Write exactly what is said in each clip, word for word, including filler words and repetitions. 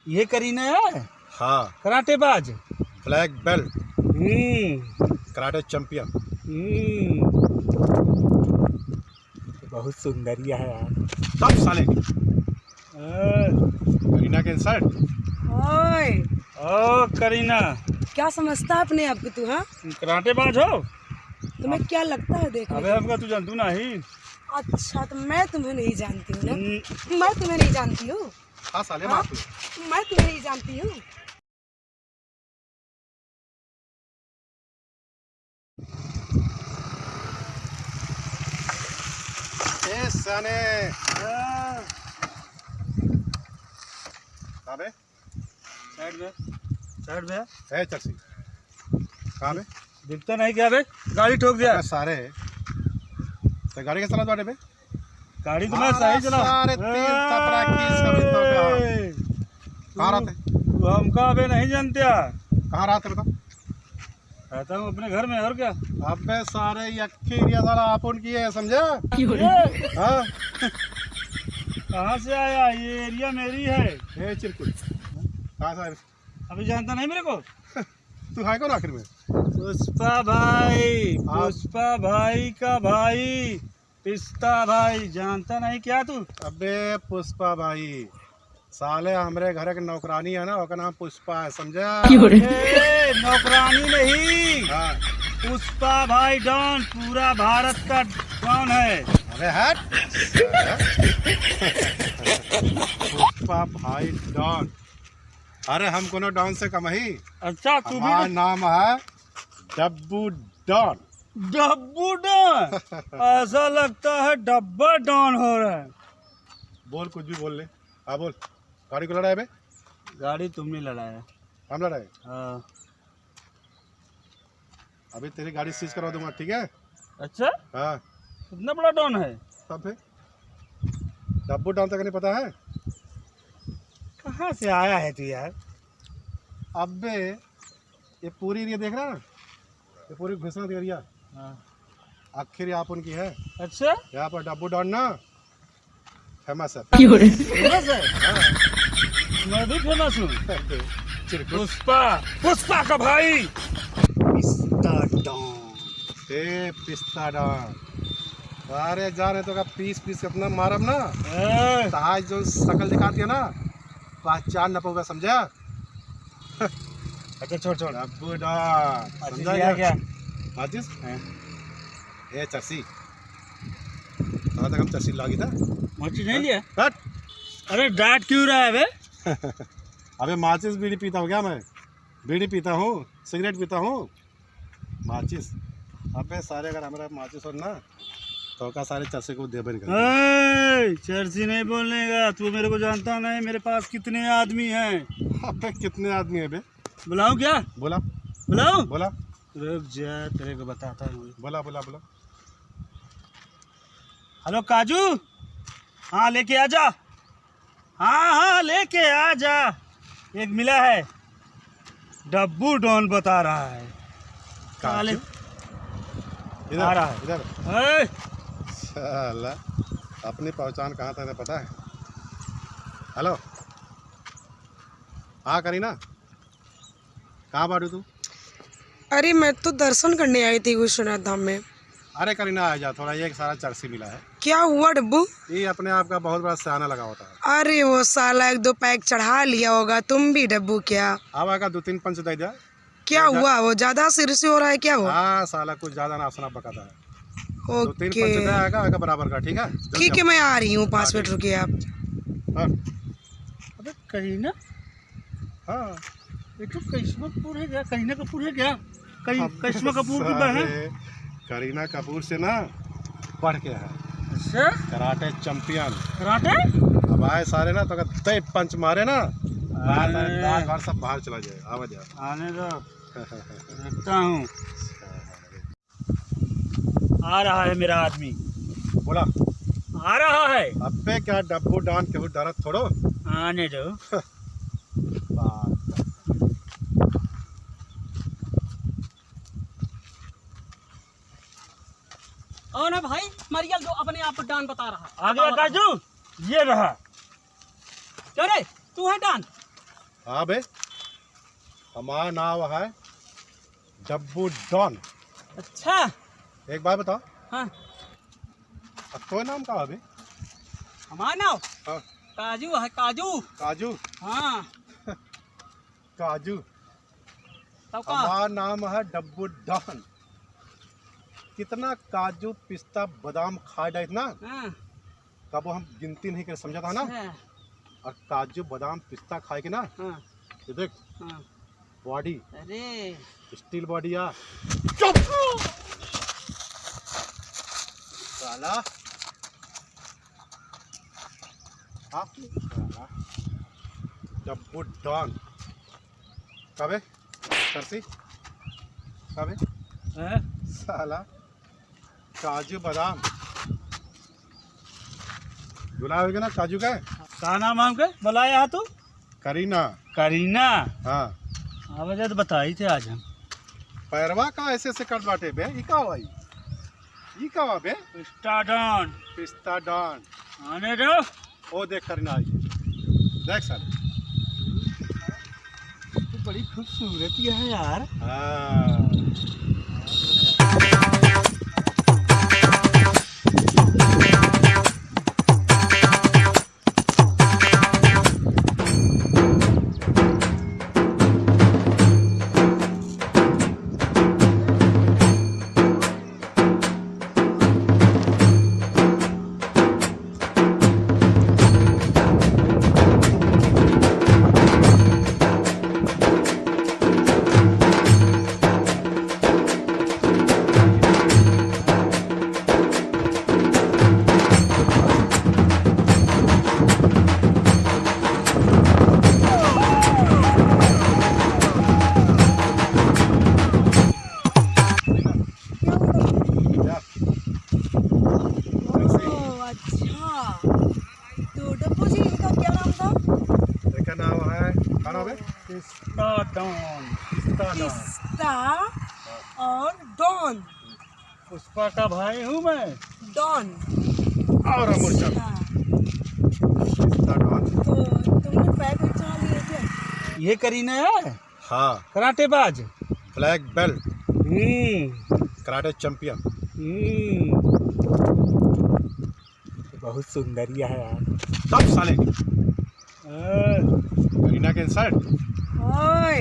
ये करीना है? हाँ। कराटेबाज। Black belt। हम्म। Karate champion। हम्म। बहुत सुंदरिया है यार। तब साले। ए। करीना के insult। ओए। ओ करीना। क्या समझता है अपने आप को तू, हाँ? कराटेबाज हो? तुम्हें क्या लगता है देखने अबे में? हमका तू जानतू नहीं। अच्छा, तो मैं तुम्हें नहीं जानती हूँ ना? हम्म। मैं तुम्हें नहीं जानती हूँ। हाँ, साले हाँ? मार तू। मैं तुम्हें नहीं जानती हूँ। ए, साले। हाँ। अबे। Side में, side में। ए, चर्सी। कहाँ बे? दिखता नहीं क्या बे? गाड़ी ठोक दिया। अबे सारे। तो गाड़ी कैसे चला बाटे बे? गाड़ी तो मैं मारा सही चला। सारे तीन थपड़ा किस कभी तो का। ए! कहाँ रहते? तू हमका अबे नहीं जानते यार। कहाँ रहते बताओ? रहता हूँ अपने घर में, और क्या? अबे सारे यक्खे area साला आपन की है, समझा? क्यों रे? हाँ। कहाँ से आया? ये area मेरी है। ए, चिरकुट। कहाँ से आया? अभी जानता नहीं मेरे को? तू है कौन आखिर में? पुष्पा भाई, आप पुष्पा भाई का भाई, पिस्ता भाई, जानता नहीं क्या तू? अबे पुष्पा भाई, साले हमरे घर के नौकरानी है ना, ओकर नाम पुष्पा है, समझा? क्यों रे? ए, नौकरानी नहीं, हाँ। पुष्पा भाई डॉन, पूरा भारत का डॉन है। अबे हट। पुष्पा भाई डॉन। अरे हम कोनो डॉन से कम ही। अच्छा, तू भी हमार तो नाम है डब्बू डॉन। डब्बू डॉन? ऐसा लगता है डब्बा डॉन हो रहा है। बोल, कुछ भी बोल ले। हाँ बोल, गाड़ी को लड़ाए बे? गाड़ी तुमने लड़ाया। हम लड़ाए? हाँ। अभी तेरी गाड़ी seize करवा दूंगा, ठीक है? अच्छा? हाँ। इतना बड़ा डॉन है? तब फिर? डब्बू डॉन तक नहीं पता है? कहाँ से आया है तू यार? अबे, ये पूरी area देख रहा है ना? ये पूरी घुसना area। हाँ। आखिर ये आपन की है। अच्छा? यहाँ पर डब्बू डॉन ना famous है। क्यों रे? Famous है? हाँ। मैं भी famous हूँ। चिरकुट। पुष्पा, पुष्पा का भाई। पिस्ता डॉन। ए, पिस्ता डॉन। अरे जाने तो का पीस पीस के अपना मारब ना। ए। तो आज जो शकल दिखाती है ना, पहचान न पाऊंगा, समझा? अच्छा, छोड़, छोड़। डब्बू डॉन, अच्छा, समझा ये क्या? क्या? माचिस? हाँ। ए, चरसी। कहाँ तक हम चरसी लागी था? माचिस नहीं लिया? हट। अरे, डांट क्यों रहा है बे? अबे, माचिस बीड़ी पीता हूँ क्या मैं? बीड़ी पीता हूँ, सिगरेट पीता हूँ। माचिस? अबे सारे, अगर हमरा माचिस हो ना, तो का सारे चरसी को दे बन कर। ए, चरसी नहीं बोलने का, तू मेरे को जानता नहीं, मेरे पास कितने आदमी हैं। अबे कितने आदमी है बे? बुलाऊं क्या? बोला। बुलाऊं? बोला। रुक जा, तेरे को बताता हूँ। बोला, बोला, बोला। हेलो काजू, हाँ लेके आ जा। हाँ, हाँ, लेके आ जा। एक मिला है, डब्बू डॉन बता रहा है। काजू? साले। इधर, आ रहा है। इधर। ए! साला, अपनी पहचान कहाँ तक है पता है? हेलो, हाँ करीना, कहाँ बाटू तू? अरे, मैं तो दर्शन करने आई थी विश्वनाथ धाम में। अरे करीना, आ जा, थोड़ा ये एक सारा चरसी मिला है। क्या हुआ डब्बू? ये अपने आप का बहुत बड़ा सियाना लगा होता है। अरे, वो साला एक दो पैग चढ़ा लिया होगा, तुम भी डब्बू क्या? अब आएगा, दो तीन पंच दे दिया। क्या हुआ? वो ज्यादा सिरसी हो रहा है क्या वो? हाँ, साला कुछ ज्यादा ना सुना बकाता है। दो तीन पंच दे आएगा, आएगा बराबर का, ठीक है? जल्दी आओ। ठीक है, मैं आ रही हूँ, पाँच मिनट रुकिए आप। हाँ। अबे करीना, हाँ। ये तो करिश्मा कपूर है क्या? करीना कपूर है क्या? करी-, अब करिश्मा कपूर की बहन? सारे करीना कपूर से ना बढ़ के है। अच्छा? Karate champion. कराटे? अब आए सारे ना, तो अगर दे पंच मारे ना, दांत, अरे। दांत वार सब बाहर चला जाए। आवा जा। आने दो। देखता हूँ। आ रहा है मेरा आदमी। बोला। आ रहा है। अबे क्या डब्बू डॉन के डरत थोड़ो। आने दो। बात। और ना भाई, मरियल जो अपने आप को डॉन बता रहा है। आ गया काजू, ये रहा। क्या रे, तू है डॉन? हाँ बे, हमार नाम है डब्बू डॉन। अच्छा। एक बात बताओ। हाँ। अब तो नाम का है बे? हमार नाम? हाँ। काजू है, काजू। काजू? हाँ। काजू। तब का? हमार नाम है डब्बू डॉन। कितना काजू, पिस्ता, बादाम खा जाए ना, हाँ। कबो हम गिनती नहीं करे, समझा था ना? अच्छा। और काजू, बादाम, पिस्ता खाए के ना, हाँ। ये देख, हाँ। बॉडी, अरे। स्टील बॉडी आ। चुप! साला। हाँ? साला। डब्बू डॉन। कबे? सरसी? कबे? हैं? साला। काजू बादाम। बुलावे के ना काजू का? का नाम है हमके? बुलाया है तू? करीना। करीना? हाँ। अब जब बताई थे आज हम। पैरवा का ऐसे ऐसे कर बाटे बे? ई का हुआ ई? ई का हुआ बे? पिस्ता डॉन। पिस्ता डॉन। आने दो। ओ देख करीना आई। देख साले। तो बड़ी खूबसूरत ही है यार। हाँ। ओह, अच्छा। तो डब्बू जी, इनका क्या नाम था? इनका नाम है, का नाम है? पिस्ता डॉन। पिस्ता डॉन। पिस्ता और डॉन। पुष्पा का भाई हूँ मैं। डॉन। और अमर चंद। अच्छा। पिस्ता डॉन। तो तुमने पैक वैक चढ़ा लिए क्या? ये करीना है? हाँ। कराटेबाज। Black belt. हम्म। Karate champion. हम्म। बहुत सुंदरिया है यार। तब साले। ए। करीना के इंसल्ट। ओए।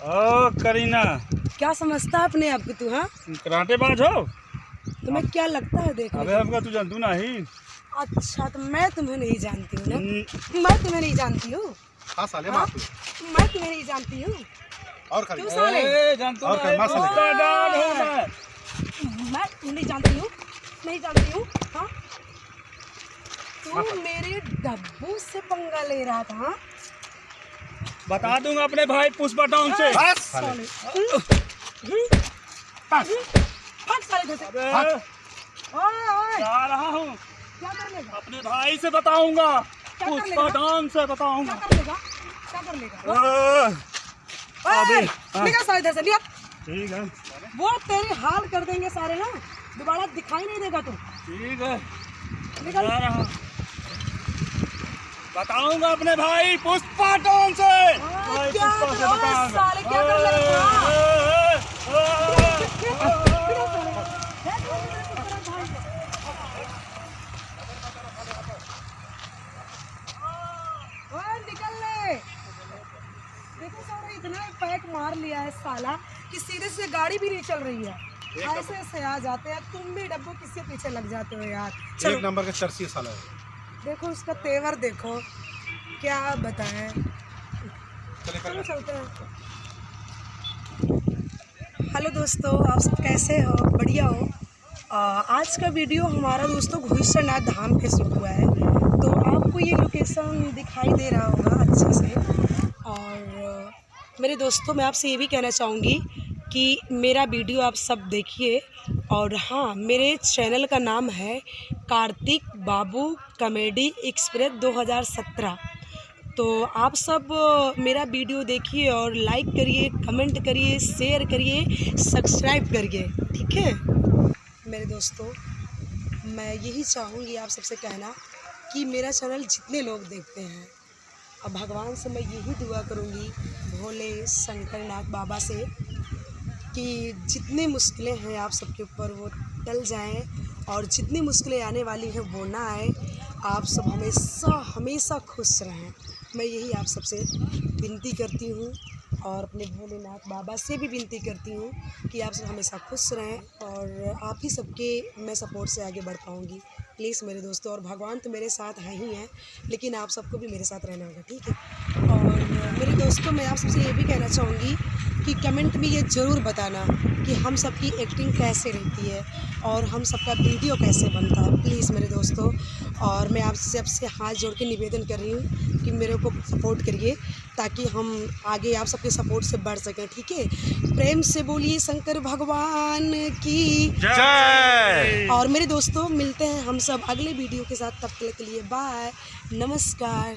ओ करीना। क्या समझता है अपने आप को तू, हाँ? कराटेबाज हो? तुम्हें क्या लगता है देखने अबे में? हमका तू जानतू नहीं। अच्छा, तो मैं तुम्हें नहीं जानती हूँ ना? हम्म। मैं तुम्हें नहीं जानती हूँ। हाँ साले, हाँ? मार साले। मैं तुम्हें नहीं जानती हूँ। और कर। क्यों साले? ए, जानतू और नहीं, कर, मार साले। पिस्ता डॉन हूँ मैं। मैं तुम्हें नहीं जानती हूँ, नहीं जानती हूँ, हाँ? तू मार साले। मेरे डब्बू से पंगा ले रहा था, हाँ? बता दूंगा अपने भाई पुष्पा डॉन से। हाँ, बस साले। साले। हम्म? बस। हम्म? भाग साले घर से। अबे। भाग। ओए, ओए। जा रहा हूँ। क्या कर लेगा? अपने भाई से बताऊंगा। क्या कर लेगा? पुष्पा डॉन से बताऊंगा। क्या कर लेगा? क्या कर लेगा? ओए, अबे, हाँ। निकल सारे इधर से, निकल। ठीक है। वो तेरी हाल कर देंगे सारे ना, दोबारा दिखाई नहीं देगा तू। ठीक है। निकल। जा रहा हूँ। बताऊंगा अपने भाई पुष्पा डॉन से। ओए, भाई क्या पुष्पा से बताऊंगा। साले, क्या कर लेगा? ओए, ओए, ओए, ओए। ओए, निकल ले। देखो साला, इतना पैक मार लिया है साला कि सीधे से गाड़ी भी नहीं चल रही है। एक ऐसे नंबर। ऐसे आ जाते हैं, तुम भी डब्बू किसके पीछे लग जाते हो यार। चलो। एक नंबर का चरसी साला है। देखो उसका तेवर देखो, क्या बताएं। चले, चलो चलते हैं। हेलो दोस्तों, आप सब कैसे हो? बढ़िया हो? आ, आज का वीडियो हमारा दोस्तों घुईसरनाथ धाम पे शूट हुआ है, तो आपको ये लोकेशन दिखाई दे रहा होगा अच्छे से। और मेरे दोस्तों, मैं आपसे ये भी कहना चाहूँगी कि मेरा वीडियो आप सब देखिए। और हाँ, मेरे चैनल का नाम है कार्तिक बाबू कॉमेडी एक्सप्रेस दो हज़ार सत्रह। तो आप सब मेरा वीडियो देखिए और लाइक करिए, कमेंट करिए, शेयर करिए, सब्सक्राइब करिए, ठीक है? मेरे दोस्तों, मैं यही चाहूँगी आप सबसे कहना कि मेरा चैनल जितने लोग देखते हैं, अब भगवान से मैं यही दुआ करूँगी, भोले शंकरनाथ बाबा से, कि जितनी मुश्किलें हैं आप सबके ऊपर, वो टल जाएं, और जितनी मुश्किलें आने वाली हैं, वो ना आए। आप सब हमेशा, हमेशा खुश रहें। मैं यही आप सबसे विनती करती हूँ, और अपने भोलेनाथ बाबा से भी विनती करती हूँ कि आप सब हमेशा खुश रहें, और आप ही सबके मैं सपोर्ट से आगे बढ़ पाऊँगी। प्लीज़ मेरे दोस्तों, और भगवान तो मेरे साथ है ही हैं, लेकिन आप सबको भी मेरे साथ रहना होगा, ठीक है? और मेरे दोस्तों, मैं आप सबसे ये भी कहना चाहूँगी कि कमेंट में ये ज़रूर बताना कि हम सबकी एक्टिंग कैसे रहती है और हम सबका वीडियो कैसे बनता है, प्लीज़ मेरे दोस्तों। और मैं आप सबसे हाथ जोड़ के निवेदन कर रही हूँ कि मेरे को सपोर्ट करिए, ताकि हम आगे आप सबके सपोर्ट से बढ़ सकें, ठीक है? प्रेम से बोलिए शंकर भगवान की जय। और मेरे दोस्तों, मिलते हैं हम सब अगले वीडियो के साथ, तब तक के लिए बाय, नमस्कार।